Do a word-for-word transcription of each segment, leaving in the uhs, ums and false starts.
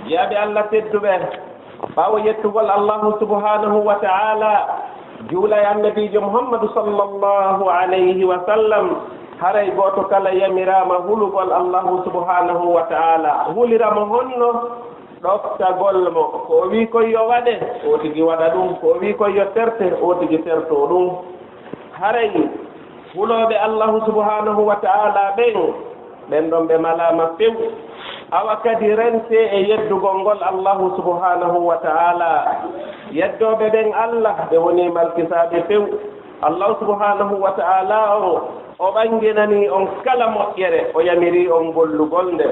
Jiyaaɓe Allah tedduɓe, ɓaawo yettugol Allahu subhanahu wa ta'ala, juula e Annabiijo Muhammadu sallallahu alayhi wa sallam, haray gooto kala yamiraama hulugol Allahu subhanahu wa ta'ala, hulira mo honno? Ɗoftagol mo, ko o wii kon yo waɗe, o tigi waɗa ɗum, ko o wii kon yo terte, o tigi tertoo ɗum. Haray hulooɓe Allahu subhanahu wa ta'ala ɓen, ɓen ɗon ɓe malaama few. Awa kadi rentee e yeddugol ngol Allahu subhanahu wa ta'ala. Yeddooɓe ɓen Allah, ɓe wonii malkisaaɓe few. Allahu subhanahu wa ta'ala on, o ɓanginanii on kala moƴƴere, o yamirii on gollugol nde.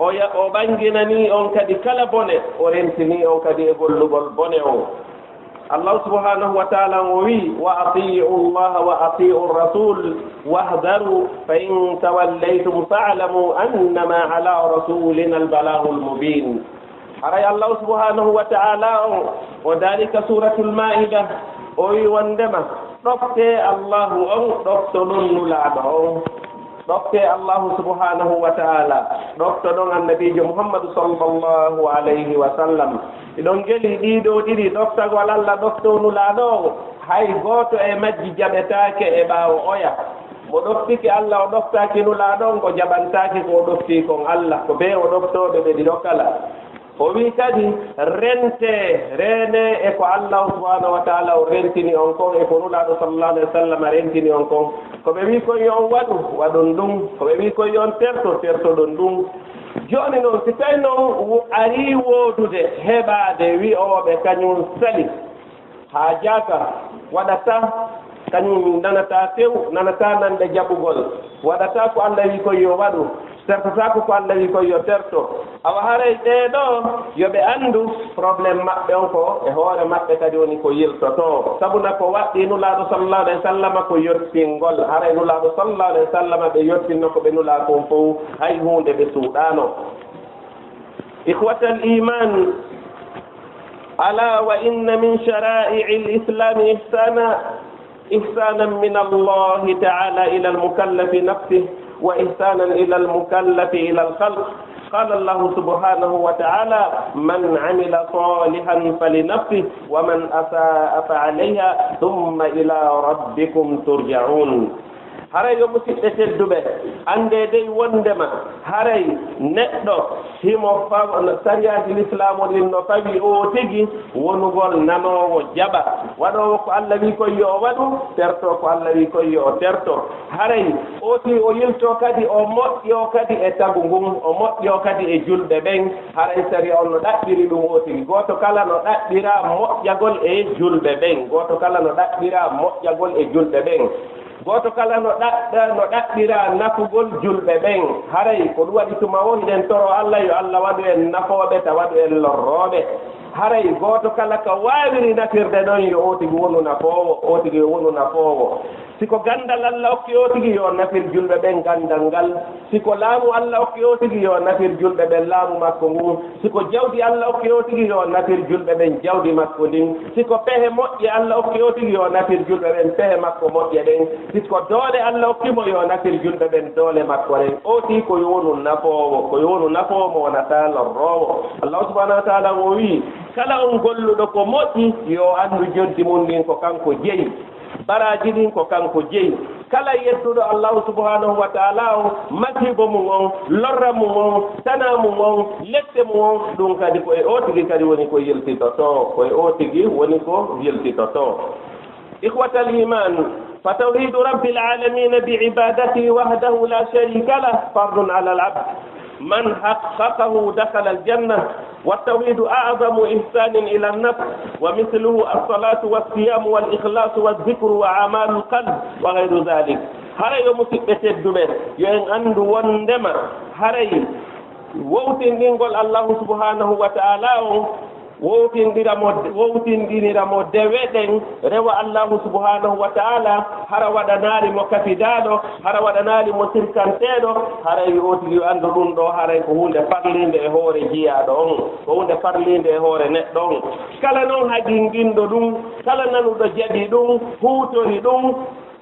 O ya-, o ɓanginanii on kadi kala bone, o rentinii on kadi e gollugol bone on. Allahu subhanahu wa ta'ala o wii, "Wa ati'u Allah wa ati'u Rasul wahdaru fa in tawallaytum fa'lamu annama ala rasulina al-balaghul mubin." Haray Allahu subhanahu wa ta'ala on, o daali ka Suratul Maida, o wii wondema, ɗoftee Allahu on, ɗoftoɗon Nulaaɗo on. Ɗoftee Allahu subhanahu wa ta'ala, ɗoftoɗon Annabiijo Muhammadu sallallahu alayhi wa sallam. Hiɗon geli ɗii ɗoo ɗiɗi, ɗoftagol Allah, ɗoftoo Nulaaɗo on, hay gooto e majji jaɓetaake e ɓaawo oya. Mo ɗoftike Allah, o ɗoftaaki Nulaaɗo on, ko jaɓantaake ko o ɗoftii kon Allah, ko bee o ɗoftooɓe ɓe ɗiɗo kala. O wii kadi, rentee, reenee e ko Allahu subhanahu wa ta'ala o rentini on kon, e ko Nulaaɗo sallallahu alayhi wa sallam rentini on kon. Ko ɓe wii kon yo on waɗu, waɗon ɗum. Ko ɓe wii kon yo on terto, tertoɗon ɗum. Jooni non, si tawi non wo-, arii woodude heɓaade wi'ooɓe kañum sali, haajaaka, waɗataa, kañum nanataa few, nanataa nanɗe jaɓugol, waɗataa ko Allah wii kon yo waɗu, tertotaako ko Allah wii kon yo terto. Awa haray ɓee ɗoo, yo ɓe anndu, problème maɓɓe on ko e hoore maɓɓe kadi woni ko yiltotoo. Sabu na ko waɗɗii Nulaaɗo sallallahu alayhi wa sallam ko yottingol. Haray Nulaaɗo sallallahu alayhi wa sallam ɓe yottinno ko ɓe nulaa kon fow, hay huunde ɓe suuɗaano. إخوة الإيمان، ألا وإن من شرائع الإسلام إحسانا، إحسانا من الله تعالى إلى المكلف نفسه، وإحسانا إلى المكلف إلى الخلق. قال الله سبحانه وتعالى: "من عمل صالحا فلنفسه، ومن أساء فعليها، ثم إلى ربكم ترجعون." Haray yo musiɓɓe tedduɓe, anndee dey wonndema haray neɗɗo himo fa-, no sariyaaji lislaamu ɗin no fawi oo tigi wonugol nanoowo jaɓa, waɗoowo ko Alla wii kon yo o waɗu, tertoo ko Alla wii kon yo o terto. Haray oo tigi o yiltoo kadi, o moƴƴoo kadi e tagu ngun, o moƴƴoo kadi e julɓe ɓen. Haray sariya on no ɗaɓɓiri ɗum oo tigi. Gooto kala no ɗaɓɓiraa moƴƴagol e julɓe ɓen. Gooto kala no ɗaɓɓiraa moƴƴagol e julɓe ɓen. Gooto kala no ɗaɓɓa, no ɗaɓɓiraa nafugol julɓe ɓen. Haray ko ɗum waɗi tuma woo hiɗen toroo Alla yo Alla waɗu en nafooɓe, ta waɗu en lorrooɓe. Haray gooto kala ka waawiri nafirde ɗon yo oo tigi wonu nafoowo, oo tigi yo wonu nafoowo. Si ko ganndal Alla okki oo tigi yo nafir julɓe ɓen ganndal ngal. Si ko laamu Alla okki oo tigi yo nafir julɓe ɓen laamu makko ngun. Si ko jawdi Alla okki oo tigi yo nafir julɓe ɓen jawdi makko ndin. Si ko pehe moƴƴe Alla okki oo tigi yo nafir julɓe ɓen pehe makko moƴƴe ɗen. Si ko doole Alla okki mo yo nafir julɓe ɓen doole makko ɗen. Oo tigi ko yo wonu nafoowo, ko yo wonu nafoowo mo wonataa lorroowo. Allahu subhanahu wa taala o wii, kala on golluɗo ko moƴƴi yo anndu joddi mun ndin ko kanko jeyi. Baraaji ɗin ko kanko jeyi. Kala yedduɗo Allahu subhanahu wa taala on, masiibo mum on, lorra mum on, tanaa mum on, lette mum on, ɗum kadi ko e oo tigi kadi woni ko yiltitotoo, ko e oo tigi woni ko yiltitotoo. Ikhwatal iman, فتوحيد رب العالمين بعبادته وحده لا شريك له فرض على العبد، من حققه دخل الجنة، والتوحيد أعظم إحسان إلى النفس، ومثله الصلاة والصيام والإخلاص والذكر وأعمال القلب وغير ذلك. Haray yo musiɓɓe tedduɓe, yo en anndu wonndema haray wowtinɗingol Allahu subhanahu wa taala on, wowtinɗira mo, wowtinɗinira mo dewe ɗen, rewa Allahu subhanahu wa taala, hara waɗanaali mo kafidaaɗo, hara waɗanaali mo sirkanteeɗo, haray oo tigi yo anndu ɗum ɗoo, haray ko huunde farliinde e hoore jiyaaɗo on, ko huunde farliinde e hoore neɗɗo on. Kala non haginginɗo ɗum, kala nanuɗo jaɓi ɗum, huutori ɗum,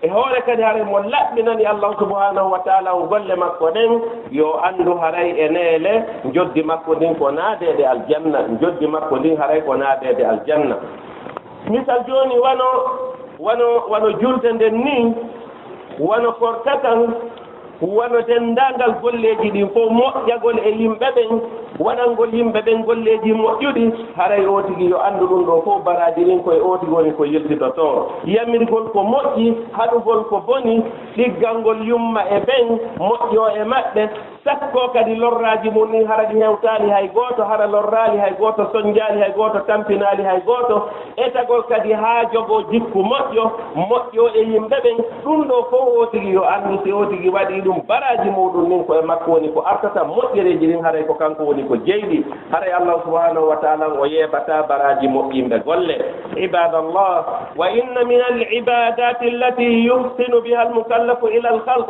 E hoore kadi haray mo laɓɓinani Allahu subhanahu wa taala on golle makko ɗen, yo anndu haray e neele njoddi makko ndin ko naadeede aljanna, njoddi makko ndin haray ko naadeede aljanna. Misal jooni wano, wano, wano julde nden ni, wano korka kan, wano denndaangal golleeji ɗin fof, moƴƴagol e yimɓe ɓen, waɗangol yimɓe ɓen golleeji moƴƴuɗi, haray oo tigi yo anndu ɗum ɗoo fof, baraaji ɗin koye oo tigi woni ko yiltitotoo. Yamirgol ko moƴƴi, haɗugol ko boni, ɗiggalngol yumma e ɓen, moƴƴoo e maɓɓe, sakkoo kadi lorraaji mum ɗin, hara ɗi hewtaali hay gooto, hara lorraali hay gooto, sonnjaali hay gooto, tampinaali hay gooto, etagol kadi haa jogoo jikku moƴƴo, moƴƴoo e yimɓe ɓen. Ɗum ɗoo fof oo tigi yo anndu, si oo tigi waɗii ɗum, baraaji muuɗum ɗin ko e makko woni, ko artata moƴƴereeji ɗin, haray ko kanko woni ko jeyɗi. Haray Allahu subhanahu wa taala o yeebataa baraaji moƴƴinɓe golle. عباد الله، وإن من العبادات التي يحسن بها المكلف إلى الخلق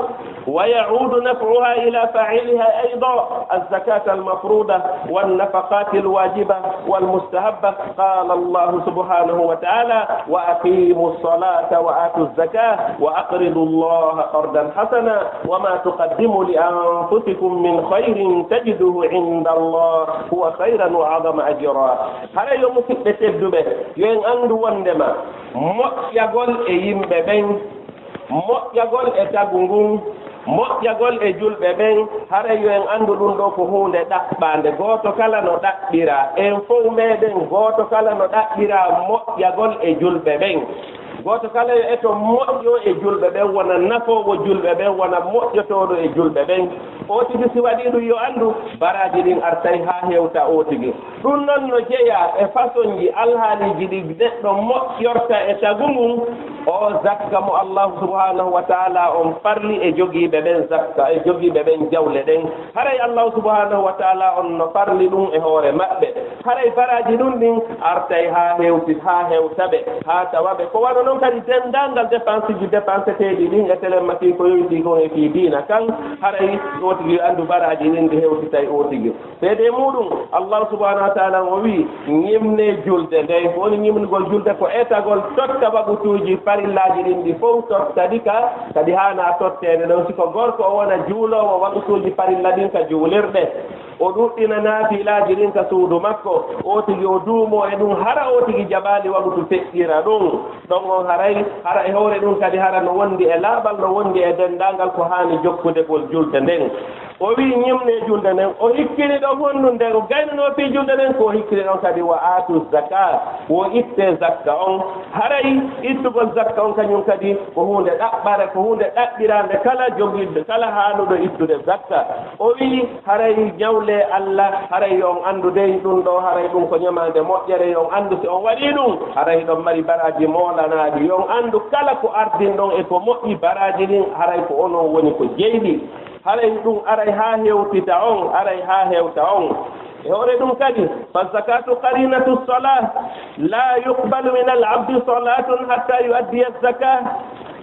ويعود نفعها إلى فاعلها أيضا الزكاة المفروضة والنفقات الواجبة والمستحبة. قال الله سبحانه وتعالى: وأقيموا الصلاة وآتوا الزكاة وأقرضوا الله قرضا حسنا وما تقدموا لأنفسكم من خير تجدوه عند الله هو خيرا وأعظم أجرا. Hara yo musiɓɓe tedduɓe, yo en anndu wonndema moƴƴagol e yimɓe ɓen, moƴƴagol e tagu ngun, moƴƴagol e julɓe ɓen, haray yo en anndu ɗum ɗoo ko huunde ɗaɓɓaande. Gooto kala no ɗaɓɓira, en fof meɗen, gooto kala no ɗaɓɓira moƴƴagol e julɓe ɓen. Gooto kala yo eto moƴƴo e julɓe ɓen, wona nafoowo julɓe ɓen, wona moƴƴotooɗo e julɓe ɓen. Oo tigi si waɗii ɗum, yo anndu baraaji ɗin artay haa hewta oo tigi. Ɗum noon no jeyaa e fasonji alhaaliiji ɗi neɗɗo moƴƴorta e tagu ngun. O zakka mo Allahu subhanahu wa taala on farli e jogiiɓe ɓen zakka, e jogiiɓe ɓen jawle ɗen. Haray Allahu subhanahu wa taala on no farli ɗum e hoore maɓɓe. Haray baraaji ɗum ɗin artay haa hewti, haa hewta ɓe, haa tawa ɓe. Ko wano noon kadi denndaangal dépense ji dépenseteeɗi ɗin e telematiques ko yowitii kon e fii diina kan, haray oo tigi yo anndu baraaji ɗin ɗi hewtitay oo tigi. Seedee muuɗum, Allahu subhanahu wa taala o wii, ñimnee julde nden. Ko woni ñimnugol julde? Ko etagol totta waqtuuji farillaaji ɗin ɗi fow, totta ɗi ka, ka ɗi haanaa totteede ɗon. Si ko gorko, o wona juuloowo waqtuuji farilla ɗin ka juulirɗe. O ɗuɗɗina naafilaaji ɗin ka suudu makko. Oo tigi o duumoo e ɗum, hara oo tigi jaɓaali waqtu feƴƴira ɗum. Ɗon on haray, hara e hoore ɗum kadi, hara no wondi e laaɓal, no wondi e denndaangal ko haani jokkudegol julde nden. O wii, ñimnee julde nden. O hikkini ɗon honɗum nden o gaynanoo fii julde nden? Ko o hikkini ɗon kadi, wa aatu zaka, wo ittee zakka on. Haray ittugol zakka on kañum kadi ko huunde ɗaɓɓare, ko huunde ɗaɓɓiraande kala jogiiɗo, kala haanuɗo ittude zakka. O wii, haray ñawlee Alla, haray yo on anndu dey ɗum ɗoo, haray ɗum ko ñamaande moƴƴere, yo on anndu si on waɗii ɗum, haray hiɗon mari baraaji moolanaaɗi. Yo on anndu kala ko ardinɗon e ko moƴƴi, baraaji ɗin, haray ko onon woni ko jeyɗi. Haray ɗum aray haa hewtita on, aray haa hewta on. E hoore ɗum kadi, فالزكاة قرينة الصلاة، لا يقبل من العبد صلاة حتى يؤدي الزكاة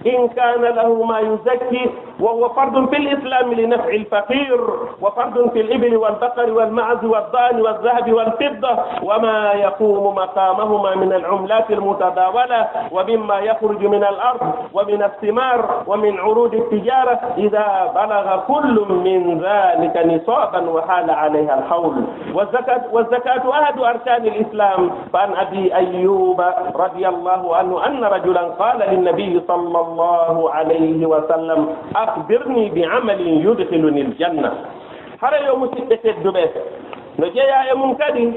إن كان له ما يزكي، وهو فرض في الإسلام لنفع الفقير، وفرض في الإبل والبقر والمعز والضأن والذهب والفضة، وما يقوم مقامهما من العملات المتداولة، ومما يخرج من الأرض، ومن الثمار، ومن عروض التجارة، إذا بلغ كل من ذلك نصابا وحال عليها الحول. والزكاة، والزكاة أحد أركان الإسلام. فعن أبي أيوب رضي الله عنه أن رجلا قال للنبي صلى الله عليه وسلم: أخبرني بعمل يدخلني الجنة. Hara yo musiɓɓe tedduɓe, no jeyaa e mum kadi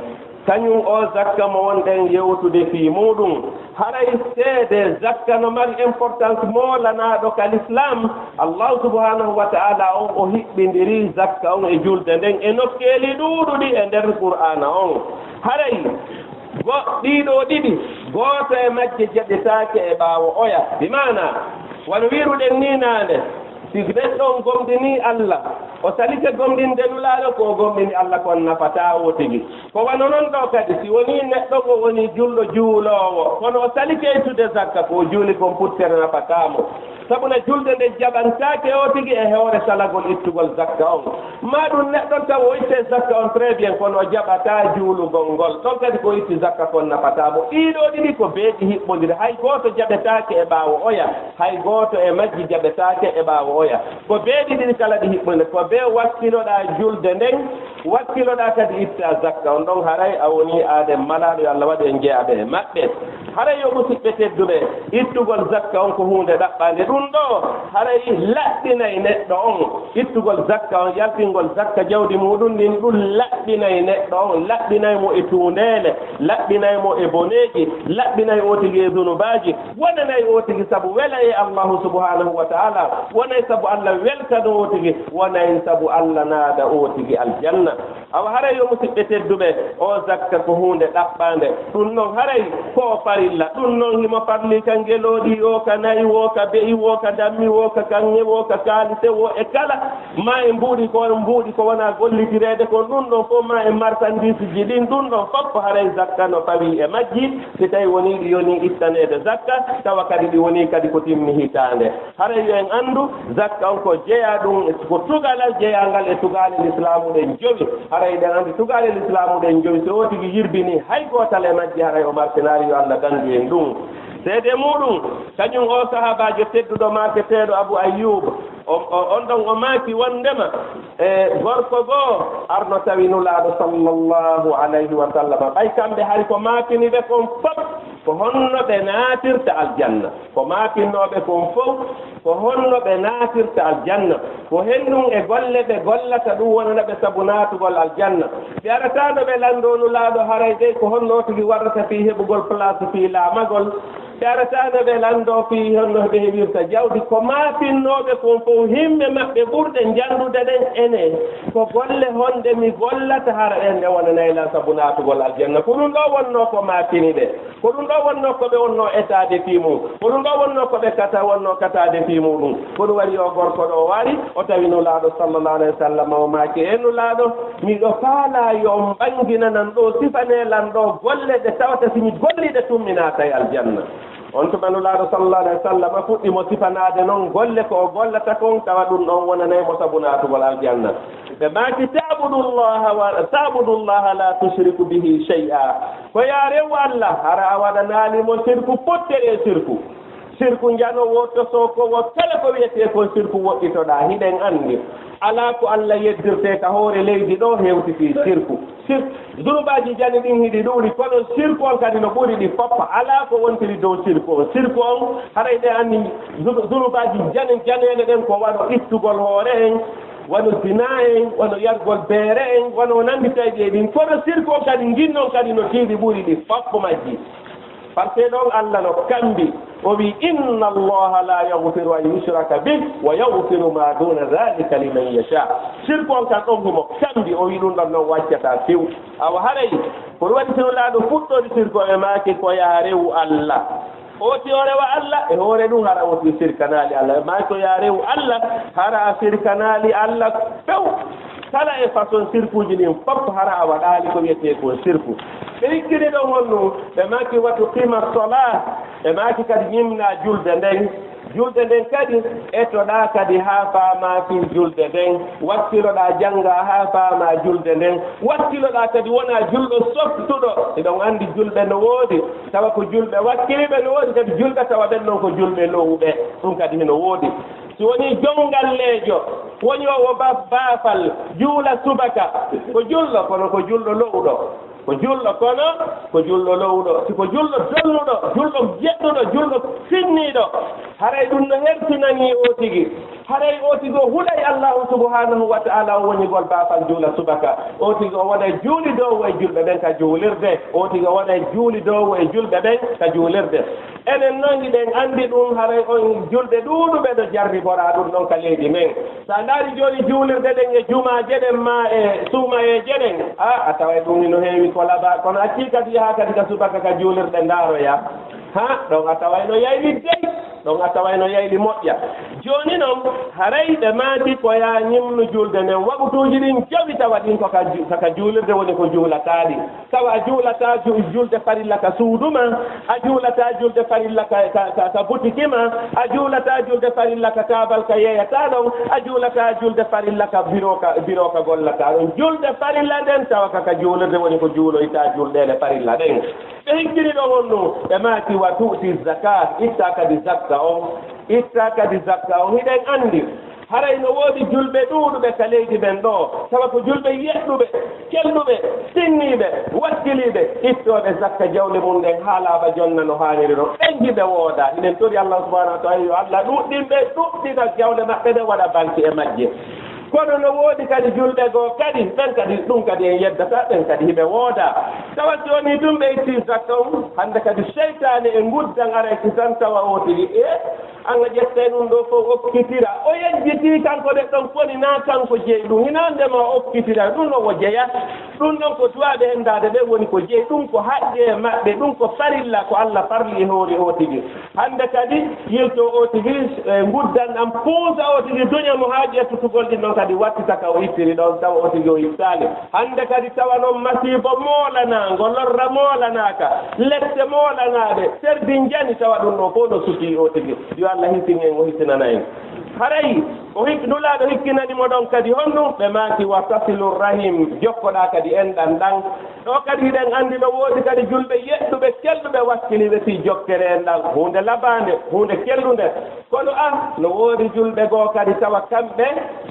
kañum o zakka mo wonɗen yewtude fii muuɗum. Haray seede zakka no mari importance moolanaaɗo ka l'islam. Allahu subhanahu wa ta'ala on o hiɓɓindiri zakka on e julde nden e nokkeeli ɗuuɗuɗi e nder Qur'aana on. Haray go-, ɗiɗo ɗiɗi, gooto e majje jaɓetaake e ɓaawo oya. Bi maana, wano wiiruɗen ni naane, Si neɗɗo on gomɗinii Alla, o salike gomɗinde Nulaaɗo, ko o gomɗini Alla kon nafataa o tigi. Ko wano non ɗoo kadi, si wonii neɗɗo o wonii julɗo juuloowo, kono o salike ittude zakka, ko o juuli kon puttere nafataa mo. Sabuna julde nden jaɓantaake o tigi e hoore salagol ittugol zakka on. Maa ɗum neɗɗo taw o ittee zakka on très bien, kono o jaɓataa juulugol ngol. Ɗon kadi ko itti zakka kon nafataa mo. Ɗii ɗoo ɗiɗi ko beeɗi hiɓɓondiri. Hay gooto jaɓetaake e ɓaawo oya. Hay gooto e majji jaɓetaake e ɓaawo oya. Ko beeɗi ɗiɗi kala ɗi hiɓɓondiri. Ko bee wakkiloɗaa julde nden, wakkiloɗaa kadi itta zakka on. Ɗon haray a wonii aaden malaaɗo, yo Allah waɗu en jeyaaɓe e maɓɓe. Haray yo musiɓɓe tedduɓe, ittugol zakka on ko huunde ɗaɓɓaande. Ɗum ɗoo haray laɓɓinay neɗɗo on. Ittugol zakka on, yaltingol zakka jawdi muuɗum ndin, ɗum laɓɓinay neɗɗo on, laɓɓinay mo e tuundeele, laɓɓinay mo e boneeji, laɓɓinay o tigi e zunubaaji, wonanay o tigi sabu wela e Allahu subhanahu wa ta'ala, wonay sabu Allah weltano o tigi, wonay sabu Allah naada o tigi aljanna. Awa haray yo musiɓɓe tedduɓe, o zakka ko huunde ɗaɓɓaande. Ɗum non haray ko farilla. Ɗum non himo farli ka ngelooɗi o, ka nayi wo, ka be'i wo, ka dammi wo, ka kaŋŋe wo, ka kaalise wo, e kala ma e mbuuɗi ko, mbuuɗi ko wona gollitireede kon. Ɗum ɗon fof ma e marsandiisiji ɗin, ɗum ɗon fof ko haray zakka no fawi e majji. Si tawi wonii ɗi yonii ittaneede zakka, tawa kadi ɗi wonii kadi ko timmi hitaande. Haray yo en anndu, zakka on ko jeyaa ɗum, ko tugalal jeyaangal e tugaale lislaamu ɗen jowi. Haray eɗen anndi tugaale lislaamu ɗen jowi, so o tigi yirbinii hay gootal e majji, haray o martinaali, yo Allah danndu en ɗum. Seede muuɗum, kañum o sahaabaajo tedduɗo maaketeeɗo Abu Ayyub, o, o, on ɗon o maaki wonndema, e gorko goo arno tawi Nulaaɗo sallallahu alayhi wa sallam. Ɓay kamɓe hari ko maakini ɓe kon fof, ko honno ɓe naatirta aljanna? Ko maakinnooɓe kon fof, ko honno ɓe naatirta aljanna? Ko henɗum e golle ɓe gollata ɗum wonana ɓe sabu naatugol aljanna? Ɓe arataano ɓe lanndoo Nulaaɗo haray dey ko honno o tigi warrata fii heɓugol place fii laamagol. Ɓe arataano ɓe lanndoo fii honno ɓe heɓirta jawdi. Ko maakinnooɓe kon fof, himɓe maɓɓe ɓurɗe njanndude ɗen ene, ko golle honɗe mi gollata hara ɗen ɗe wonanay lan sabu naatugol aljanna? Ko ɗum ɗoo wonnoo ko maakini ɓe. Ko ɗum ɗoo wonnoo ko ɓe wonnoo etaade fii mum. Ko ɗum ɗoo wonnoo ko ɓe kata, wonnoo kataade fii muuɗum. Ko ɗum waɗi o gorko ɗoo wari, o tawi Nulaaɗo sallallahu alayhi wa sallam, o maaki, "E Nulaaɗo, miɗo faalaa yo on ɓannginanan ɗoo, sifanee lan ɗoo golle ɗe tawata si mi gollii ɗe tun mi naatay aljanna." On tuma Nulaaɗo sallallahu alayhi wa sallam fuɗɗi mo sifanaade non golle ko o gollata kon, tawa ɗum ɗon wonanay mo sabu naatugol aljanna. Ɓe maaki, "Ta'budullaha wa, ta'budullaha la tushriku bihi shay'a." Ko yaa rewu Allah, hara a waɗanaali mo sirku, pottere e sirku. Sirku njano wo, toso ko wo, kala ko wiyetee kon sirku woɗɗitoɗaa. Hiɗen anndi, alaa ko Allah yeddirtee ka hoore leydi ɗoo hewti fii sirku. Sir-, zunubaaji jani ɗin hiɗi ɗuuɗi, kono sirku on kadi no ɓuri ɗi foppa. Alaa ko wontiri dow sirku on. Sirku on, haray ɗe anndi zunu-, zunubaaji jani, janeele ɗen ko wano ittugol hoore en, wano zinaa en, wano yargol beere en, wano nanndi tayɗi e ɗin. Kono sirku on kadi, ngin non kadi no tiiɗi ɓuri ɗi foppa majji. Parce que ɗon Allah no kambi, o wi, "Inna Allaha la yaghfiru an yushraka bih wa yaghfiru ma duna dhalika liman yasha." Sirku on kan ɗon himo kambi, o wi ɗum ɗon non waccata few. Awa haray, ko ɗum waɗi si Nulaaɗo fuɗɗori sirku, ɓe maaki ko yaa rewu Allah. O ti o rewa Allah, e hoore ɗum hara o ti sirkanaali Allah. Ɓe maaki ko yaa rewu Allah, hara a sirkanaali Allah few. Kala e façon sirkuuji ɗin fof hara a waɗaali ko wiyetee ko sirku. Ɓe hikkini ɗon honɗum, ɓe maaki, "Wa tuqima sola." Ɓe maaki kadi, "Ñimna julde nden." Julde nden kadi, etoɗaa kadi haa faamaa fii julde nden. Wakkiloɗaa jannga haa faamaa julde nden. Wakkiloɗaa kadi wonaa julɗo softuɗo. Hiɗon anndi julɓe no woodi. Tawa ko julɓe wakkiliiɓe no woodi, kadi julɓe tawa ɓen non ko julɓe lowuɓe. Ɗum kadi hino woodi. Si wonii jonngalleejo, woni o wo ba-, baafal, juula subaka, ko julɗo, kono ko julɗo lo'uɗo. Ko julɗo, kono ko julɗo lo'uɗo. Si ko julɗo dolnuɗo, julɗo jeɗɗuɗo, julɗo sinniiɗo, haray ɗum no hertinanii o tigi. Haray o tigi o hulay Allahu subhanahu wa ta'ala o wonigol baafal juula subaka. O tigi o wonay juulidoowo e julɓe ɓen ka juulirde. O tigi o wonay juulidoowo e julɓe ɓen ka juulirde. Enen non hiɗen anndi ɗum, haray on julɓe ɗuuɗuɓe no jarriboraa ɗum ɗon ka leydi men. So a ndaari jooni juulirde ɗen e jumaaje ɗen maa e suumayeeje ɗen, a, a taway ɗum hino heewi ko labaa, kono accii kadi yaha kadi ka subaka ka juulirɗe ndaaroyaa. Ha, ɗon a taway no yayni dey. Ɗon a taway no yayli moƴƴa. Jooni non, haray ɓe maaki ko yaa ñimnu julde nden. Waɓutuuji ɗin jowi tawa ɗin ko ka ju-, ka, ka juulirde woni ko juulataa ɗi. Tawa a juulataa ju-, julde farilla ka suudu ma, a juulataa julde farilla ka, ka, ka, ka butiki ma, a juulataa julde farilla ka taabal ka yeeyataa ɗon, a juulataa julde farilla ka biro ka, biro ka gollataa ɗon. Julde farilla nden tawa ka, ka juulirde woni ko juuloytaa julɗeele farilla ɗen. Ɓe hikkini ɗon honɗun? Ɓe maaki, "Wa tu'ti zaka, itta kadi zakka on, itta kadi zakka on." Hiɗen anndi, haray no woodi julɓe ɗuuɗuɓe ka leydi men ɗoo, tawa ko julɓe yeɗɗuɓe, kelɗuɓe, tinniiɓe, wakkiliiɓe, ittooɓe zakka jawle mun ɗen haa laaɓa jonna no haaniri non. Ɓen hiɓe woodaa. Hiɗen tori Allah subhanahu wa ta'ala yo Allah ɗuɗɗin ɓe, ɗuɗɗina jawle maɓɓe ɗen, waɗa banki e majje. Kono no woodi kadi julɓe goo kadi, ɓen kadi, ɗum kadi en yeddataa, ɓen kadi hiɓe woodaa. Tawa si wonii tun ɓe ittii zakka on, hannde kadi seytaane e nguddan ara e kisan tawa oo tigi, e, an a ƴettay ɗum ɗoo fof okkitira. O yejjitii kanko neɗɗo on, koni naa kanko jeyi ɗum, hinaa ndema o okkitira, ɗum ɗon o jeyaa. Ɗum ɗon ko duwaaɓe henndaade ɓen woni ko jeyi, ɗum ko haqqee maɓɓe, ɗum ko farilla ko Allah farli e hoore oo tigi. Hannde kadi, yilto oo tigi, e, nguddan ɗan puusa oo tigi, duña mo haa ƴettutugol ɗin ɗon kadi wattita ka o ittiri ɗon, tawa oo tigi o ittaali. Hannde kadi tawa non masiibo moolanaango, lorra moolanaaka, lette moolanaaɗe, serdi njani, tawa ɗum ɗon fof no sukii oo tigi. Yo Allah hisini en, o hisinana en. Haray, o hik-, Nulaaɗo hikkinani mo ɗon kadi honɗum? Ɓe maaki, "Wa tasilu rahim, jokkoɗaa kadi enɗan ɗan." Ɗoo kadi hiɗen anndi no woodi kadi julɓe yeɗɗuɓe, kelɗuɓe, wakkiliiɓe fii jokkere enɗan, huunde labaande, huunde kellunde. Kono ah, no woodi julɓe goo kadi tawa kamɓe,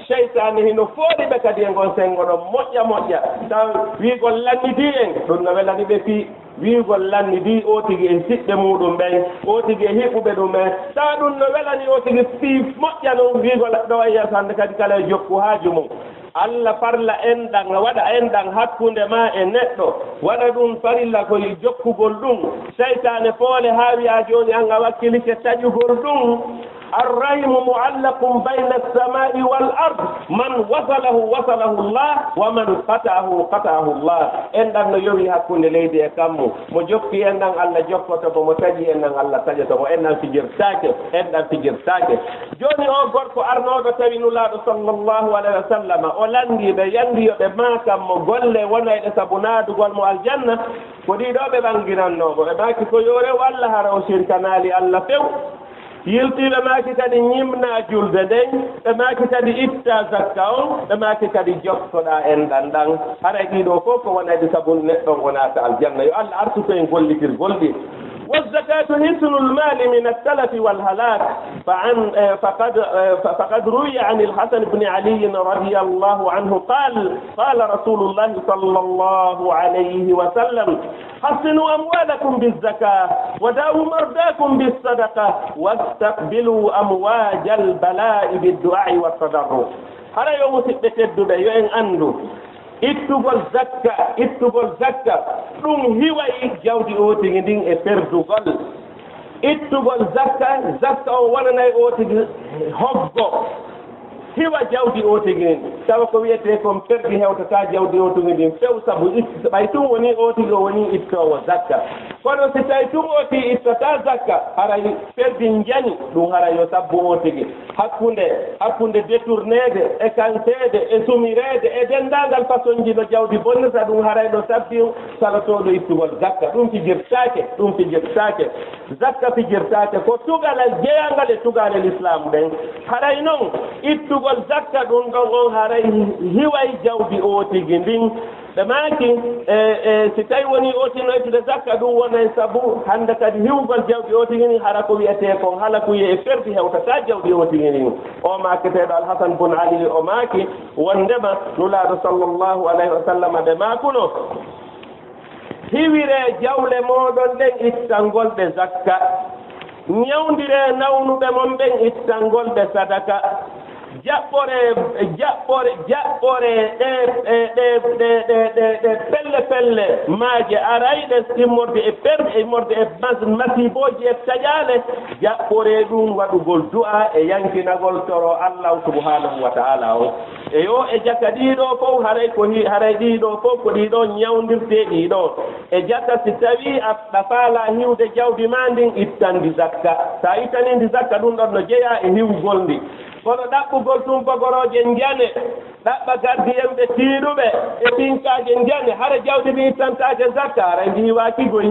seytaane hino fooli ɓe kadi e ngon senngo ɗon moƴƴa moƴƴa. Taw wiigol lannidii en, ɗum no welani ɓe fii wiigol lannidii oo tigi e siɓɓe muuɗum ɓen, oo tigi e hiɓɓuɓe ɗum ɓen. Tawa ɗum no welani oo tigi fii moƴƴa non wiigol ɗo e yeeso hannde kadi kala e jokku haaju mum. Allah farla enɗan, waɗa enɗan hakkunde maa e neɗɗo, waɗa ɗum farilla ko e jokkugol ɗum. Seytaane foole haa wi'a jooni an a wakkilike taƴugol ɗum. Arrahimu mu'allaqun bayna as-samaa'i wal ard, man wasalahu wasalahu Allah, wa man qata'ahu qata'ahu Allah. Enɗan no yowi hakkunde leydi e kammu. Mo jokki enɗan, Allah jokkoto mo, mo taƴi enɗan, Allah taƴoto mo. Enɗan fijirtaake, enɗan fijirtaake. Jooni oo gorko arnooɗo tawi Nulaaɗo sallallahu alayhi wa sallam, o lanndii ɓe, yanndii yo ɓe maakan mo golle wonayɗe sabu naadugol mo aljanna. Ko ɗii ɗoo ɓe ɓannginannoo mo. Ɓe maaki ko yo rew Allah, hara o sirkanaali Allah few. Yiltii ɓe maaki kadi ñimnaa julde nden, ɓe maaki kadi ittaa zakka on, ɓe maaki kadi jokkoɗaa enɗan ɗan. Haray ɗii ɗoo fof ko wonayɗe sabu neɗɗo on o naata aljanna. Yo Allah arsuku en gollitirgol ɗi. والزكاة حصن المال من التلف والهلاك. فعن، آه، فقد، آه، فقد روي عن الحسن بن علي رضي الله عنه قال: قال رسول الله صلى الله عليه وسلم: حصنوا أموالكم بالزكاة، وداووا مرضاكم بالصدقة، واستقبلوا أمواج البلاء بالدعاء والتضرع. Hara yo musiɓɓe tedduɓe, yo en anndu, ittugol zakka, ittugol zakka, ɗum hiway jawdi oo tigi ndin e perdugol. Ittugol zakka, zakka on wonanay oo tigi hoggo, hiwa jawdi oo tigi ndin. Tawa ko wiyetee kon perdi hewtataa jawdi oo tigi ndin few, sabu it-, ɓay tun wonii oo tigi o wonii ittoowo zakka. Kono si tawi tun oo tigi ittataa zakka, haray perdi njani, ɗum haray yo sabbu oo tigi. Hakkunde, hakkunde détourneede, e kanteede, e sumireede, e denndaangal façonji no jawdi bonnirta ɗum, haray no sabbi salotooɗo ittugol zakka. Ɗum fijirtaake, ɗum fijirtaake. Zakka fijirtaake, ko tugalal jeyangal e tugaale Lislaam ɗen. Haray non, ittugol zakka ɗum ɗon on haray hiway jawdi oo tigi ndin. Ɓe maaki, e, e, si tawi wonii oo tigi no ittude zakka, ɗum wonay sabu hannde kadi hiwgol jawdi oo tigi ndin, hara ko wiyetee kon halakuyee e perdi hewtataa jawdi oo tigi ndin. O maaketeeɗo Alhasan bun Ali, o maaki wonndema Nulaaɗo sallallahu alayhi wa sallam ɓe maakuno, hiwiree jawle mooɗon ɗen ittangol ɗe zakka. Ñawndiree nawnuɓe mon ɓen ittangol ɓe sadaka. Jaɓɓore, jaɓɓore, jaɓɓore ɗe, ɗe, ɗe pelle pelle maaje arayɗe immorde e per-, immorde e mas-, masiibooji e taƴaale, jaɓɓore ɗum waɗugol du'a e yankinagol toro Allahu subhanahu wa ta'ala o. E yo e jaka ɗiɗo fof, haray ko hi-, haray ɗiɗo fof ko ɗiɗo ñawndirteeɗi ɗo. E jaka si tawi a, a faala hiwde jawdi ma ndin, ittandi zakka. Sa ittani ndi zakka, ɗum ɗon no jeyaa e hiwgol ndi. Kono ɗaɓɓugol tumpagorooje njane, ɗaɓɓa gardiyen ɓe tiiɗuɓe e pinkaaje njane, hara jawdi ndi ittantaake zakka, haray ndi hiwaaki goy,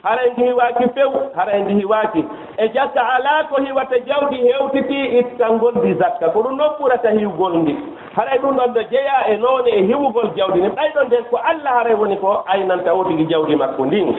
haray ndi hiwaaki few, haray ndi hiwaaki. E jakka alaa ko hiwata jawdi hewtiti ittangol ndi zakka. Ko ɗum noon ɓurata hiwgol ndi. Haray ɗum ɗon no jeyaa e noone e hiwugol jawdi ndi. Ɓay ɗon nden ko Alla haray woni ko aynanta o tigi jawdi makko ndin.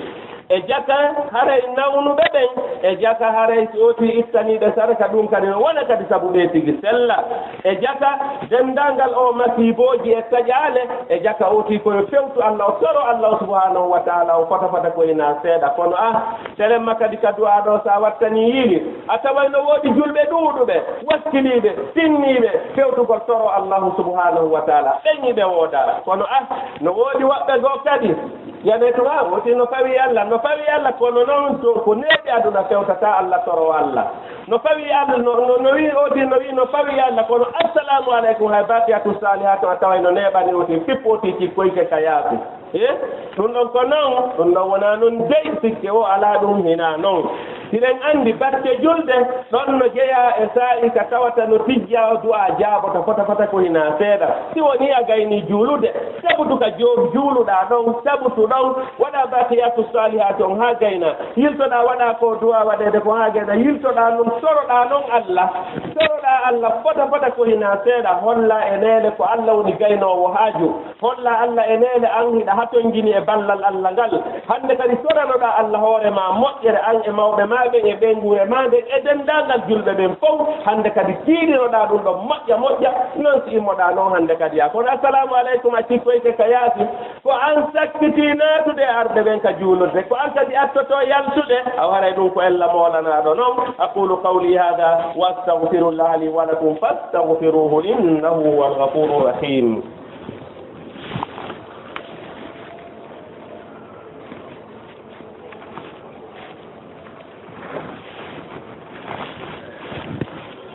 E jaka haray nawnuɓe ɓen, e jaka haray si o tigi ittaniiɓe sadaka, ɗum kadi no wona kadi sabu ɓe tigi sella. E jaka denndaangal o masiibooji e taƴaale, e jaka o tigi koyo fewtu Alla, o toro Alla subhanahu wa ta'ala, o fota fota ko hinaa seeɗa. Kono ah, telemma kadi ka du'a ɗo, sa wattani yiili, a taway no woodi julɓe ɗuuɗuɓe, wakkiliiɓe, tinniiɓe fewtugol toro Allahu subhanahu wa ta'ala. Ɓen iɓe wooda. Kono ah, no woodi woɓɓe goo kadi, Yanay tuma, o ti no fawi Alla, no fawi Alla, kono noon to ko neeɓi aduna fewtata Alla, toro Alla. No fawi Alla, no, no, no wi, o ti no wi, no fawi Alla, kono assalamu aleykum, hay baqiyatu salihatu, a taway no neeɓani o ti, fippo o ti, cikkoyke ka yaasi. E? Ɗum ɗon ko noon, ɗum ɗon wonaa noon dey, sikke o alaa ɗum hinaa noon. Hiɗen anndi batte julde, ɗon no jeyaa e saa'i ka tawata no tijjaa du'a jaaboto fota fota ko hinaa seeɗa. Si wonii a gaynii juulude, sabutu ka joo-, juuluɗaa ɗon, sabutu ɗon, waɗaa baqiyatu saalihaati on haa gaynaa. Yiltoɗaa waɗaa ko du'a waɗeede ko haa gaynaa. Yiltoɗaa non, toroɗaa non Alla. Toroɗaa Alla fota fota ko hinaa seeɗa. Hollaa e neene ko Alla woni gaynoowo haaju. Holla Alla e neene an hiɗa hatonjini e ballal Alla ngal. Hannde kadi toranoɗaa Alla hoore maa moƴƴere, an e mawɓe maa ɓen e ɓeynguure maa nden e denndaangal julɓe ɓen fow. Hannde kadi tiiɗinoɗaa ɗum ɗon moƴƴa moƴƴa, non si immoɗaa non hannde kadi yaa. Kono assalamu aleykum a cikkoyke ka yaasi. Ko an sakkitii naatude e arɓe ɓen ka juulirde. Ko an kadi attotoo yaltude. A waray ɗum ko Ella moolanaaɗo non. أقول قولي هذا وأستغفر الله لي ولكم فاستغفروه إنه هو الغفور الرحيم.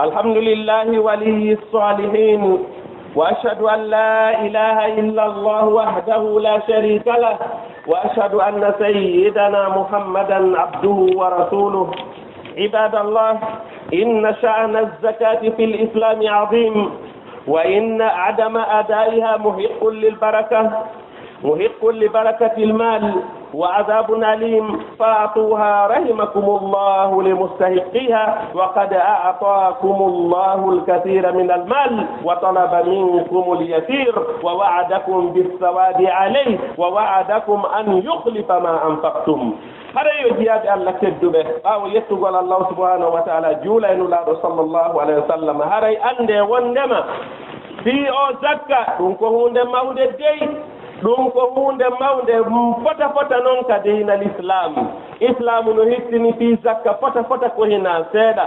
الحمد لله ولي الصالحين، وأشهد أن لا إله إلا الله وحده لا شريك له، وأشهد أن سيدنا محمدا عبده ورسوله. عباد الله، إن شأن الزكاة في الإسلام عظيم، وإن عدم أدائها محق للبركة، محق لبركة المال وعذاب أليم، فأعطوها رحمكم الله لمستحقيها، وقد أعطاكم الله الكثير من المال وطلب منكم اليسير ووعدكم بالثواب عليه ووعدكم أن يخلف ما أنفقتم. Haray yo jiyaaɓe Allah tedduɓe, ɓaawo yettugol Allah subhanahu wa ta'ala, juula e Nulaaɗo sallallahu alayhi wa sallam, haray anndee wonndema fii oo zakka, ɗum ko huunde mawnde dey, ɗum ko huunde mawnde, mm, fota fota noon ka diina Lislaam. Islaamu no hittini fii zakka fota fota ko hinaa seeɗa.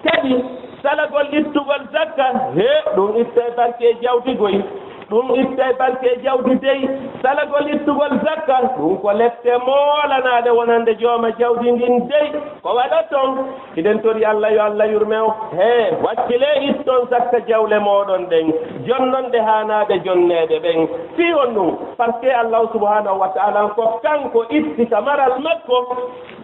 Kadi, salagol ittugol zakka, he, ɗum ittay barke e jawdi goy. Ɗum ittay barke e jawdi dey. Salagol ittugol zakka, ɗum ko lepte moolanaaɗe wonande jooma jawdi ndin dey. Ko waɗaton? Hiɗen tori Allah yo Allah yurme o. He, wakkile itton zakka jawle mooɗon ɗen. Jonnon ɗe haanaaɗe jonneede ɓen. Fii honɗum? Parce que Allah subhanahu wa ta'ala ko kanko itti ka maral makko.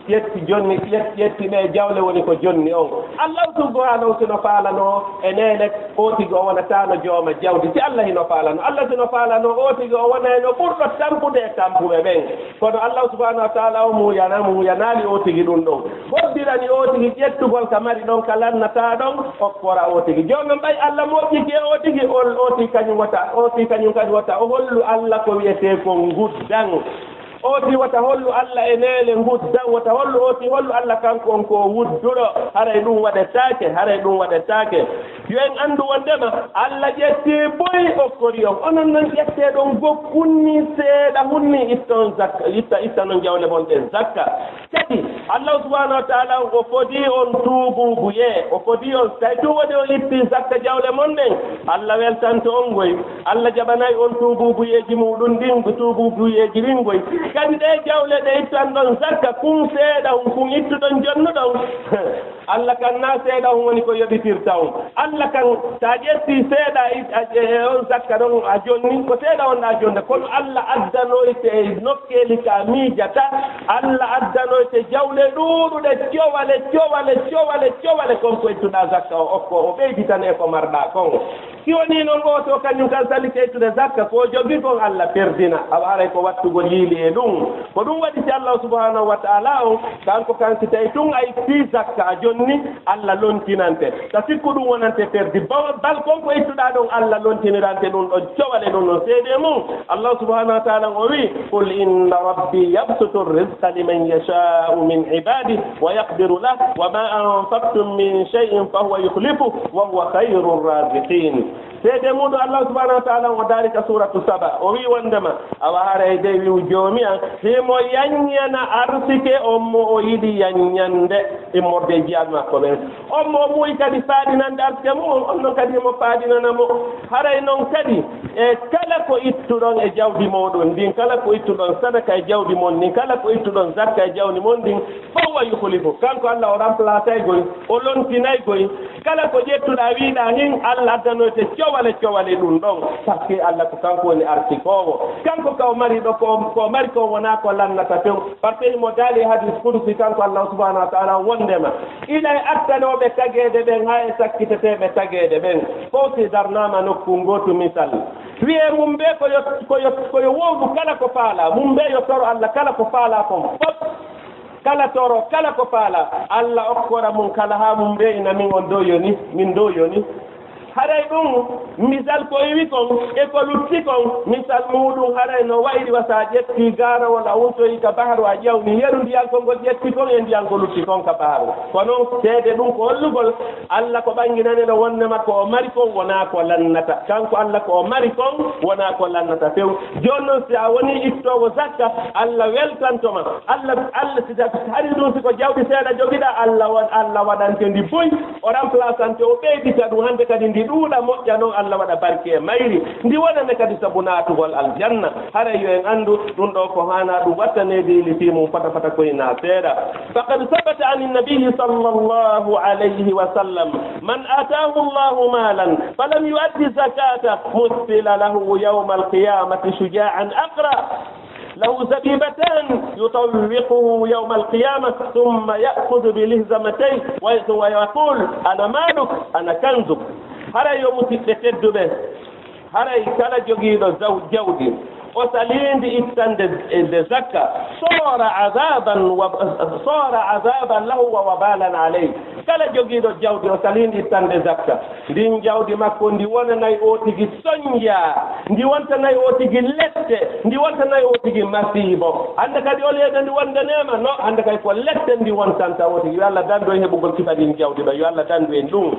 Ƴetti jonni, ƴet-, ƴetti ɗe jawle woni ko jonni on. Allahu subhanahu si no faalano e neene, o tigi o wonataano jooma jawdi. Si Allah hino faalano, Allah si no faalano, o tigi o wonayno ɓurɗo tampude e tampuɓe ɓen. Kono Allah subhanahu wa ta'ala o muuyana, muuyanaali o tigi ɗum ɗon. Hoddirani o tigi ƴettugol ka mari ɗon, ka lannata ɗon, okkora o tigi. Jooni non ɓay Allah moƴƴike o tigi, o, o tigi kañum wota, o tigi kañum kadi wota, o hollu Allah ko wiyetee ko nguddan. Ooti wota hollu Alla e neene nguddan, wota hollu ooti hollu Alla kanko on ko o wudduɗo. Haray ɗum waɗetaake, haray ɗum waɗetaake. Yo en anndu wonndema Alla ƴettii buy okkori on. Onon non ƴettee ɗon gokkunni seeɗa hunni itton zakka, itta, itta non jawle mon ɗen zakka. Kadi, Allahu subhanahu wa ta'ala o fodii on tuubuubuyee, o fodii on, tawi tun woni on itti zakka jawle mon ɗen, Alla weltanto on ngoy. Alla jaɓanay on tuubuubuyeeji muuɗum ɗin, tuubuubuyeeji ɗin ngoy. Kadi ɗee jawle ɗe ittanɗon zakka, kun seeɗa on, kun ittuɗon jonnuɗon. Alla kan naa seeɗa on woni ko yoɓitirta on. Alla kan, so a ƴettii seeɗa i-, a, e, e on zakka ɗon a jonni, ko seeɗa on ɗa jonde. Kono Alla addanoyte e nokkeeli ka miijata, Alla addanoyte jawle ɗuuɗuɗe, cowale, cowale, cowale, cowale, kon ko ittuɗaa zakka o okko, o ɓeyditane ko marɗaa kon. Si wonii non oo to kañum kan sallike ittude zakka, ko o jogii kon Alla perdina, awa haray ko wattugol yiili e ɗum. Ko ɗum waɗi si Allahu subhanahu wa ta'ala on, kanko kan si tawi tun a ittii zakka a jonni, Alla lontinante. Ka sikku ɗum wonante perdi. Ba-, bal kon ko ittuɗaa ɗon Alla lontinirante ɗum ɗon cowale ɗum ɗon seede mum. Allahu subhanahu wa ta'ala o wi, "Qul inna rabbi yabsutu rizqa liman yasha'u min ibadihi wa yaqdiru lah, wa ma anfaqtum min shay'in fa huwa yukhlifu, wa huwa khayrur raziqin." Seede muɗum, Allah subhanahu wa ta'ala o daari ka suuratu Saba, o wi'i wondema, awa haray dey wi'u Joomi an, himo yanñana arsike on mo o yiɗi yanñande immorde e jiyaaɓe makko ɓen. On mo o muuyi kadi faaɗinande arsike mu'un, on non kadi himo faaɗinana mo. Haray non kadi, e kala ko ittuɗon e jawdi mooɗon ndin, kala ko ittuɗon sadaka e jawdi mon ndin, kala ko ittuɗon zakka e jawdi mon ndin, fa huwa yukhlifu. Kanko Allah o remplacay goy, o lontinay goy. Kala ko ƴettuɗaa, wi'uɗaa hin, Allah addanoyte cowale, cowale ɗum ɗon. Parce que Allah ko kanko woni arsikoowo. Kanko ka o mari ɗo, ko, ko o mari ko wonaa ko lannata few. Parce que mo daali e hadis kudusi kanko Allah subhanahu wa ta'ala wondema, ina e attanooɓe tageede ɓen, haa e sakkiteteeɓe tageede ɓen. Fow si darnaama nokku ngootu misal. Wi'ee mum bee ko yo, ko yo, ko yo wowlu kala ko faalaa. Mum bee yo toro Allah kala ko faalaa kon fof. Kala toro, kala ko faalaa, Allah okkora mum kala haa mum re'ina min on dow yoni, min dow yoni. Haray ɗum, misal ko iwi kon, e ko lutti kon, misal muuɗum haray no wa'iri wa sa ƴetti gaarawol a wurtoyi ka baharu a ƴawni yeru ndiyan ko ngol ƴetti kon e ndiyan ko lutti kon ka baharu. Ko non, seede ɗum ko hollugol, Allah ko ɓanginaneno wonnema ko o mari kon wonaa ko lannata. Kanko Allah ko o mari kon wonaa ko lannata few. Jooni non si a wonii ittoowo zakka, Allah weltanto ma. Allah, Allah si ta-, hari ɗum si ko jawdi seeɗa jogiɗaa, Allah wa-, Allah waɗante ndi buy, o remplacante, o ɓeydita ɗum, hannde kadi ndi ɗuuɗa moƴƴa non, Allah waɗa barke e mayri, ndi wonane kadi sabu naatugol aljanna. Haray yo en anndu ɗum ɗo ko haanaa ɗum wattaneede ili fii mum fota fota ko hinaa seeɗa. فقد ثبت عن النبي صلى الله عليه وسلم من آتاه الله مالا فلم يؤد زكاته مثل له يوم القيامة شجاعا أقرأ له زبيبتان يطوقه يوم القيامة ثم يأخذ بلهزمتيه ويقول: أنا مالك، أنا كنزك. Haray yo musiɓɓe tedduɓe, haray kala jogiiɗo jaw-, jawdi, o saliindi ittande nde zakka, soora azaban wa, soora azaban lahu wa wabalan alayh. Kala jogiiɗo jawdi, o saliindi ittande zakka, ndin jawdi makko ndi wonanay o tigi sonja, ndi wontanay o tigi lette, ndi wontanay o tigi masiibo. Hannde kadi, au lieu de ndi wonda neema, no, hannde kay ko lette ndi wontanta o tigi. Yo Allah dandu en heɓugol kiba ɗin jawdi ɗo, yo Allah dandu en ɗum.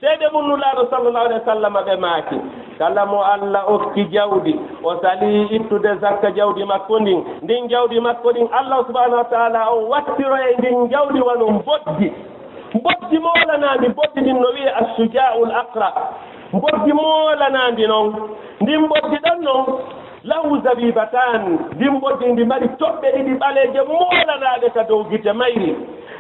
Seede mum Nulaaɗo sallallahu alayhi wa sallam ɓe maaki, kala mo Allah okki jawdi, o salii ittude zakka jawdi makko ndin, ndin jawdi makko ndin, Allah subhanahu wa ta'ala on wattiroyay ndin jawdi wano mboddi. Mboddi moolanaandi, mboddi ndin no wi'ee Assujaa'ul Aqra. Mboddi moolanaandi non. Ndin mboddi ɗon non, lahu zabibataan, ndin mboddi ndi mari toɓɓe ɗiɗi ɓaleeje moolanaaɗe ka dow gite mayri.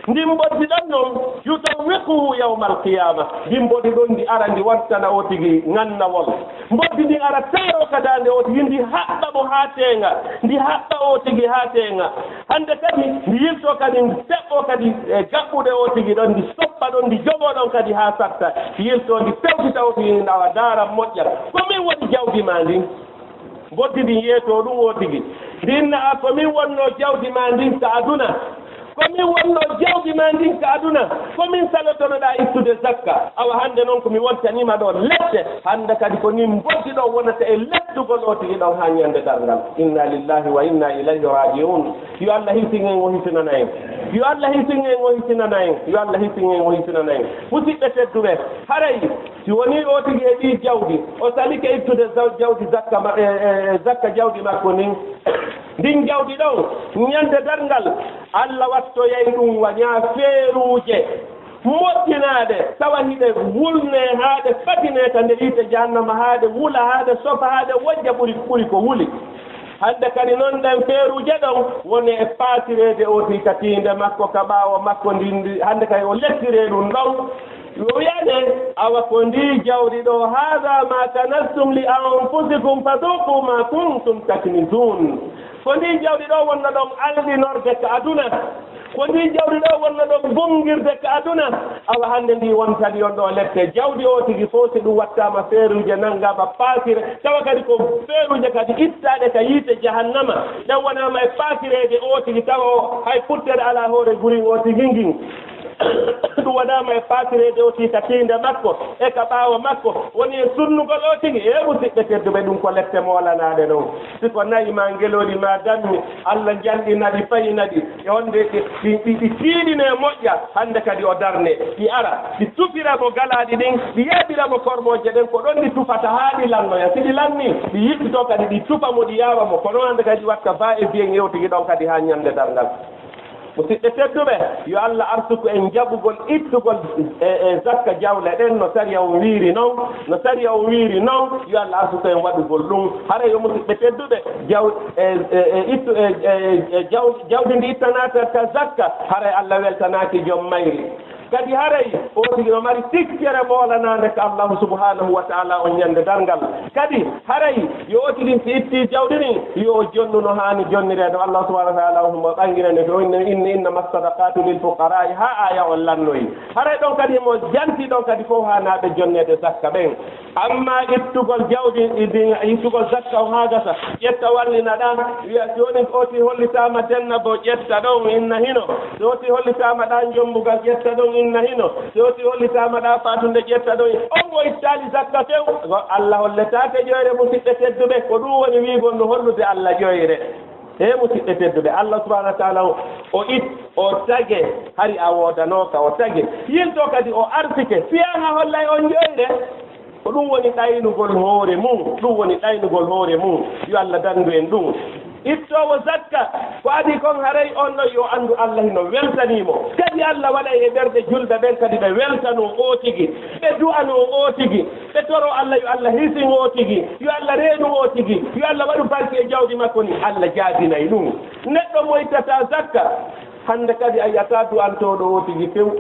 Ndin mboddi ɗon non, yutawwiquhu yawmal qiyaama. Ndin mboddi ɗon ndi ara ndi wattana o tigi ŋannawol. Mboddi ndin ara taaroo ka daande o tigi, ndi haɓɓa mo haa teeŋa, ndi haɓɓa o tigi haa teeŋa. Hannde kadi ndi yiltoo kadi, ndi feɓɓoo kadi e gaɓɓuɗe o tigi ɗon, ndi soppa ɗon, ndi joɓoo ɗon kadi haa satta, yiltoo ndi fewtita o tigi, ndi awa daara moƴƴa. Ko min woni jawdi maa ndin? Mboddi ndin yeetoo ɗum o tigi. Ndin na a ko min wonnoo jawdi maa ndin ka aduna? Ko min wonnoo jawdi maa ndin ka aduna, ko min salotonoɗaa ittude zakka. Awa hannde noon ko mi wontaniima ɗoo lette, hannde kadi ko nin mboddi ɗoo wonata e lettugol oo tigi ɗon haa ñande darngal. Inna lillahi wa inna ilayhi raji'un. Yo Allah hisin en, o hisinana en. Yo Allah hisin en, o hisinana en. Yo Allah hisin en, o hisinana en. Musidɓe tedduɓe, haray si wonii oo tigi heɓii jawdi, o salike ittude zaw-, jawdi zakka ma-, e, e, e zakka jawdi makko ndin, ndin jawdi ɗon, ñande darngal, Allah wattoyay ɗum wa ñaa feeruuje moƴƴinaaɗe, tawa hiɗe wulnee haa ɗe patinee ka nder yiite jahannama, haa ɗe wula, haa ɗe sofa, haa ɗe wojja ɓuri, ɓuri ko wuli. Hannde kadi noon ɗen feeruuje ɗon woni e paasireede oo tigi ka tiinde makko, ka ɓaawo makko ndin, ndi, hannde kadi o lettiree ɗum ɗon. Yo wiyane, awa ko ndi jawdi ɗoo, "Haada ma kanastum li anfusikum fadhuqu ma kuntum taknizun." Ko ndi jawdi ɗoo wonno ɗon alɗinorde ka aduna. Ko ndi jawdi ɗoo wonno ɗon bonngirde ka aduna. Awa hannde ndi wontani on ɗoo lette. Jawdi oo tigi fof si ɗum wattaama feeruuje nanngaama paasire, tawa kadi ko feeruuje kadi ittaaɗe ka yiite jahannama. Ɗen wonaama e paasireede oo tigi, tawa o hay puttere alaa hoore gurin oo tigi ngin. Ɗum waɗaama e paasireede o tii ka tiinde makko e ka ɓaawo makko, woni e sunnugol o tigi. E musidɓe tedduɓe, ɗum ko lette moolanaaɗe ɗon. Si ko nayi maa ngelooɗi maa dammi, Allah janɗina ɗi, fayina ɗi, e wonde ɗi, ɗi, ɗi, ɗi tiiɗine moƴƴa, hannde kadi o darne, ɗi ara, ɗi tufira mo galaaɗi ɗin, ɗi yeeɓira mo kormooje ɗen, ko ɗon ɗi tufata haa ɗi lannoya. Si ɗi lanni, ɗi yittito kadi, ɗi tufa mo, ɗi yaawa mo. Kono hannde kadi watta va et vient e o tigi ɗon kadi haa ñande darngal. Musidɓe tedduɓe, yo Allah arsuku en jaɓugol ittugol e, e zakka jawle ɗen no sariya on wiiri non, no sariya on wiiri non, yo Allah arsuku en waɗugol ɗum. Hara yo musidɓe tedduɓe, jaw-, e, e, e, ittu-, e, e, e, jaw-, jawdi ndi ittanaaka ka zakka, haray Allah weltanaaki joom mayri. Kadi haray o tigi no mari tikkere moolanaande ka Allahu subhanahu wa ta'ala on ñande darngal. Kadi haray yo o tigi si itti jawdi ndin, yo o jonnu no haani jonnireede. Allah subhanahu wa ta'ala o mo ɓanngirani ko inna, inna, innama sadaqatu lil fuqara'i, haa aya on lannoyi. Haray ɗon kadi mo janti ɗon kadi fof haanaaɓe jonneede zakka ɓen. Amma ittugol jawdi ndin, ittugol zakka on haa gasa, ƴetta wallina ɗa, wiya jooni o ti hollitaama denna bo ƴetta ɗon inna hino. Si o ti hollitaama ɗa jombugal ƴetta ɗon inna hino. Si o ti hollitaama ɗa faatunde ƴetta ɗon. On o ittaali zakka few. Ko Allah holletaake ƴoyre musidɓe tedduɓe. Ko ɗum woni wiigol no hollude Allah ƴoyre. He musidɓe tedduɓe, Allah subhanahu wa ta'ala o, o it, o tage, hari a woodanooka, o tage. Yilto kadi o arsike, fiyaa haa hollay on ƴoyre. Ko ɗum woni ɗaynugol hoore mum, ɗum woni ɗaynugol hoore mum. Yo Allah dandu en ɗum. Ittoowo zakka, ko adii kon haray on ɗon yo anndu Allah hino weltanii mo. Kadi Allah waɗay e ɓerɗe julɓe ɓen kadi ɓe weltanoo o tigi, ɓe du'anoo o tigi, ɓe toroo Allah yo Allah hisin o tigi, yo Allah reenu o tigi, yo Allah waɗu barke e jawdi makko ni, Allah jaabinay ɗum. Neɗɗo mo ittataa zakka, hannde kadi a yiyataa du'antooɗo o tigi few.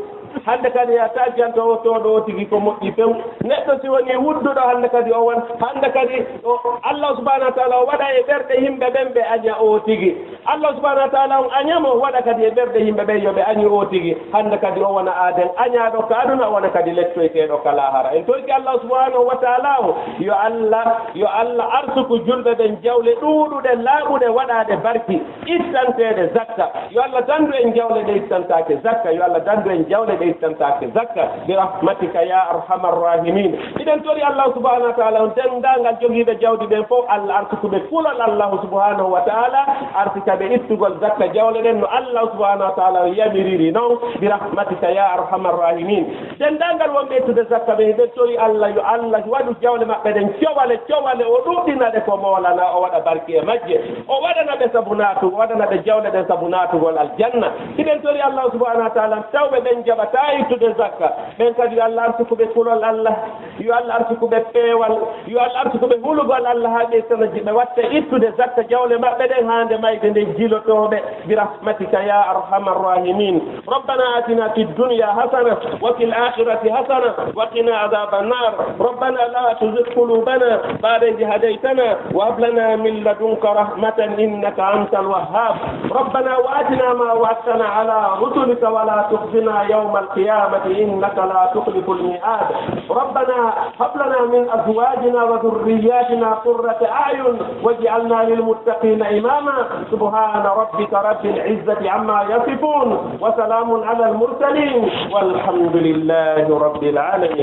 Hannde kadi a yiyataa jantotooɗo o tigi ko moƴƴi few. Neɗɗo si wonii wudduɗo, hannde kadi o won, hannde kadi o, Allah subhanahu wa ta'ala o waɗa e ɓerɗe yimɓe ɓen ɓe aña o tigi. Allah subhanahu wa ta'ala on aña mo, waɗa kadi e ɓerɗe yimɓe ɓen yo ɓe añu o tigi. Hannde kadi o wona aaden añaaɗo ka aduna, o wona kadi lettoyteeɗo ka laahara. En torike Allah subhanahu wa ta'ala o, yo Allah, yo Allah arsuku julɓe ɓen jawle ɗuuɗuɗe, laaɓuɗe, waɗaaɗe barki, ittanteeɗe zakka. Yo Allah dandu en jawle ɗe ittantaake zakka. Yo Allah dandu en jawle ɗe ittantaake zakka. Bi rahmatika ya arhamar rahimin. Miɗen tori Allah subhanahu wa ta'ala on denndaangal jogiiɓe jawdi ɓen fof, Allah arsuku ɓe kulol Allah subhanahu wa ta'ala, arsika ɓe ittugol zakka jawle ɗen no Allah subhanahu wa ta'ala yamiriri non, bi rahmatika ya arhamar rahimin. Denndaangal wonɓe ittude zakka ɓe, hiɗen tori Allah, yo Allah waɗu jawle maɓɓe ɗen cowale, cowale, o ɗuɗɗina ɗe ko moolana, o waɗa barki e majje, o waɗana ɓe sabu naatu, o waɗana ɓe jawle ɗen sabu naatugol aljanna. Hiɗen tori Allah subhanahu wa ta'ala, tawɓe ɓen jaɓataa ittude zakka, ɓen kadi yo Allah arsuku ɓe kulol Allah, yo Allah arsuku ɓe peewal, yo Allah arsuku ɓe hulugol Allah haa ɓe sanaji ɓe watta ittude zakka jawle maɓɓe ɗen haa nde mayde nden jilotooɓe. Bi rahmatika ya arhamar rahimin. Rabbana atina fid dunya hasana wa fil akhirati hasana wa qina adhaban nar. Rabbana la tuzigh qulubana ba'da idh hadaytana wa hab lana min ladunka rahmatan innaka antal wahhab. Rabbana wa atina ma wa'adtana ala rusulika wa la tukhzina yawma القيامة إنك لا تخلف الميعاد. ربنا هب لنا من أزواجنا وذرياتنا قرة أعين واجعلنا للمتقين إماما. سبحان ربك رب العزة عما يصفون وسلام على المرسلين والحمد لله رب العالمين.